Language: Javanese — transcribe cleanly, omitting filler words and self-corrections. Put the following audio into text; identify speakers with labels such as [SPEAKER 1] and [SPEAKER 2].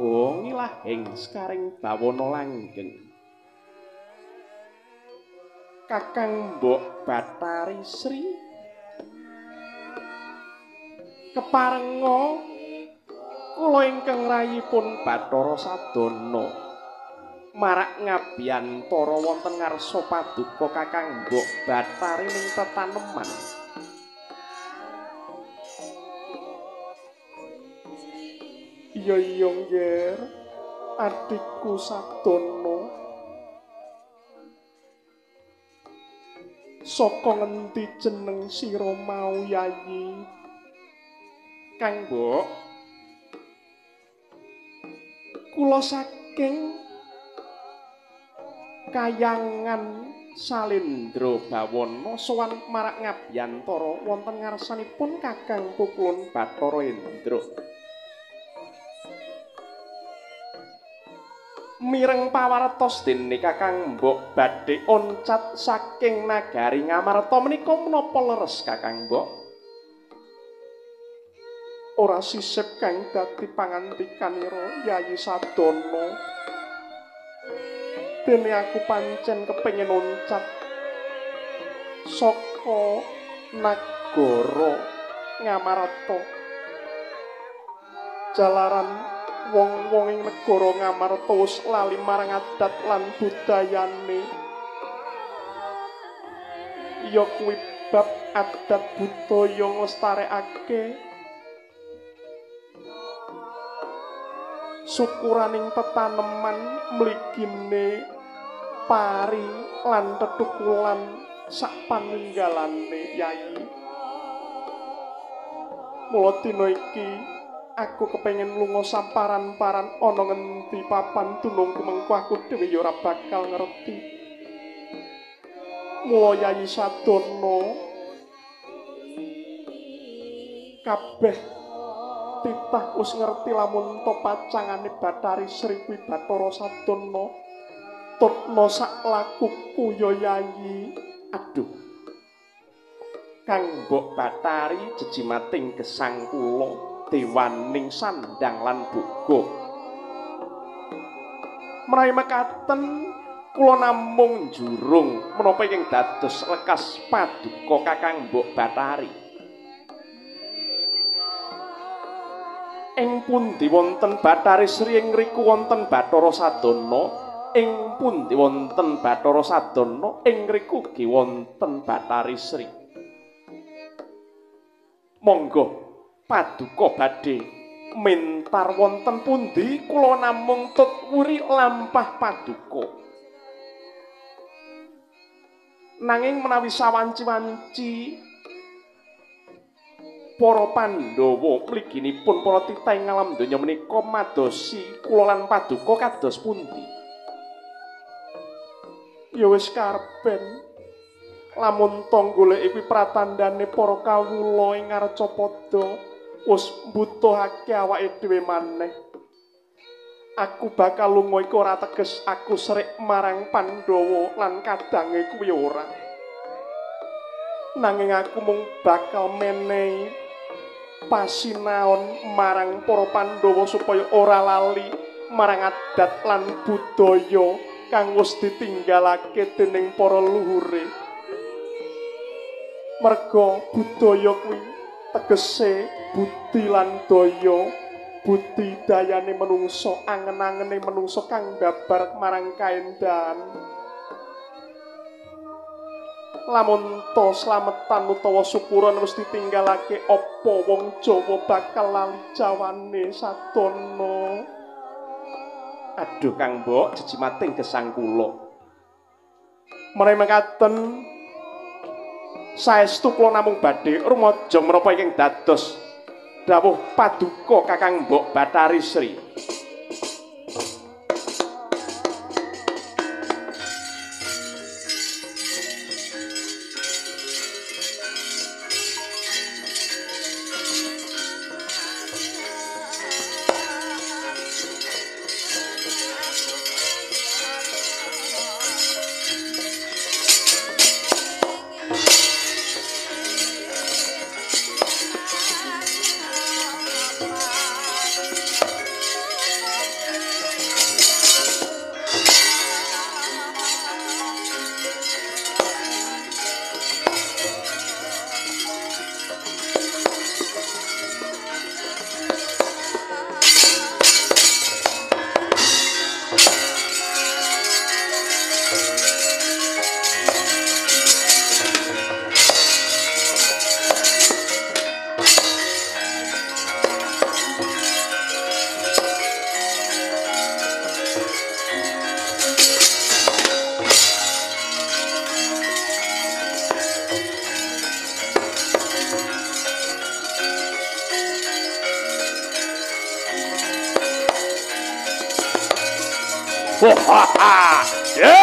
[SPEAKER 1] Oh, ngilahing sekaring bawana langgeng. Kakang Mbok Bathari Sri keparenga kula ingkang rayipun Bathara Sadana marak ngabiyantara wonten ngarsa paduka Kakang Mbok Bathari ning tetaneman. Iya iya ngger, adikku Sadana. Saka ngendi jeneng sira mau Yayi? Kang Mbok, kula saking Kayangan Salindra Bawana sowan marak ngabiyantara wonten ngarsanipun Kakang Pukulun Bathara Indra. Mireng pawartos dene Kakang Mbok badhe oncat saking nagari Ngamarta menika menapa leres Kakang Mbok? Ora sisip kang dadi pangandikanira Yayi Sadana. Dene aku pancen kepengin oncat saka nagara Ngamarta. Jalaran wong-wong ing negara Ngamarta wis lali marang adat lan budayane. Ya kuwi bab adat budaya nglestarekake sukuraning tetaneman mligine pari lan tetukulan sak paninggalane Yayi. Mula dina iki aku kepengin lunga samparan-paran ana ngendi papan dunungku mengko aku dhewe ya ora bakal ngerti. Mula Yayi Sadana kabeh titah wis ngerti lamun to pacangane Bathari Sri kuwi Bathara Sadana. Tutna sak lakuku ya Yayi. Aduh. Kang Mbok Bathari jejimating gesang kula dewaning sandang lan boga. Menawi mekaten kula namung njurung menapa ingkang dados lekas paduka Kakang Mbok Bathari. Ing pundi wonten Bathari Sri ing ngriku wonten Bathara Sadana, ing pundi wonten Bathara Sadana ing ngriku ugi wonten Bathari Sri. Monggo paduka badhe mentar wonten pundi kula namung tut wuri lampah paduka. Nanging menawi sawanci-wanci para Pandhawa mliginipun para titah ing alam donya menika madosi kula lan paduka kados pundi? Ya wis karepen lamun to goleki kuwi pratandhane para kawula ing Ngarcapada wis mbutuhake awake dhewe maneh. Aku bakal lunga iku ora teges aku serik marang Pandhawa lan kadange kuwi ora. Nanging aku mung bakal menehi pasinaon marang para Pandhawa supaya ora lali marang adat lan budaya kang wis ditinggalake dening para luhure. Merga budaya kuwi tegese budi lan daya, budi dayane menungso, angen-angene menungso kang babar marang kaendahan. Lamun to slametan utawa syukuran wis ditinggalake, apa wong Jawa bakal lali jawane Sadana? Aduh Kang Mbok, jejimating gesang kula. Menawi mekaten saestu kula namung badhe rumaja menapa ingkang dados dawuh paduka Kakang Mbok Bathari Sri.
[SPEAKER 2] Bye.
[SPEAKER 1] Ya.